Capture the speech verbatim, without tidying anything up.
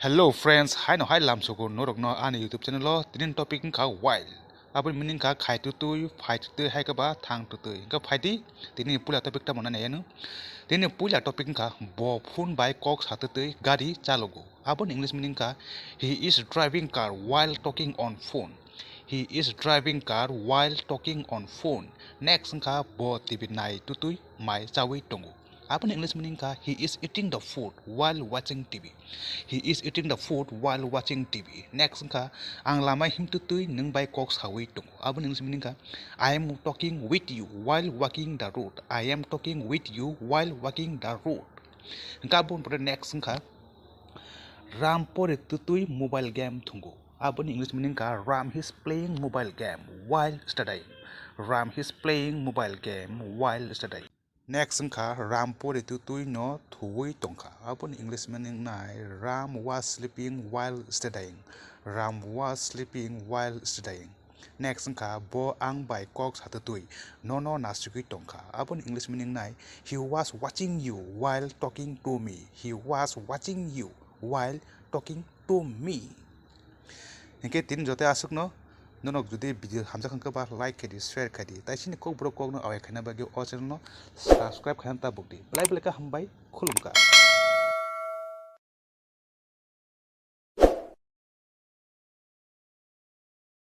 Hello friends, haino hai lamsogo norokno ani YouTube channel o. Tini topic wngkha while. Aboni meaning kha khai tutui, phai tutui, hai khe ba thang tutui. Hingkhe phaidi tini puila topic tamo nai naiya no. Tini puila topic wngkha bo phone bai kok sa tutui gari chalogo. Aboni English meaning kha he is driving car while talking on phone. He is driving car while talking on phone. Next wngkha bo T V nai tutui mai chawi tongo. Aboni English meaning kha he is eating the food while watching T V. He is eating the food while watching T V. Next wngkha ang lamai himtutui nwng bai kok sawi tongo. Aboni English meaning kha I am talking with you while walking the road. I am talking with you while walking the road. Hingkhe aboni pore next wngkha Ram pore tutui mobile game thungo. Aboni English meaning kha Ram is playing mobile game while studying. Ram is playing mobile game while studying. Next wngkha Ram pore tutui no thuwi tongkha. Aboni English meaning nai Ram was sleeping while studying. Ram was sleeping while studying. Next wngkha bo ang bai kok satutui nono nasugwi tongkha. Aboni English meaning nai he was watching you while talking to me. He was watching you while talking to me. Hingke tini jote aswkno, norok jodi video hamjak hwnkhe ba like khaidi, share khaidi, tai chini kokborok kokno awai khaina bagwi o channel no subscribe khaina ta bukdi. Belai belai khe hambai, khulumkha.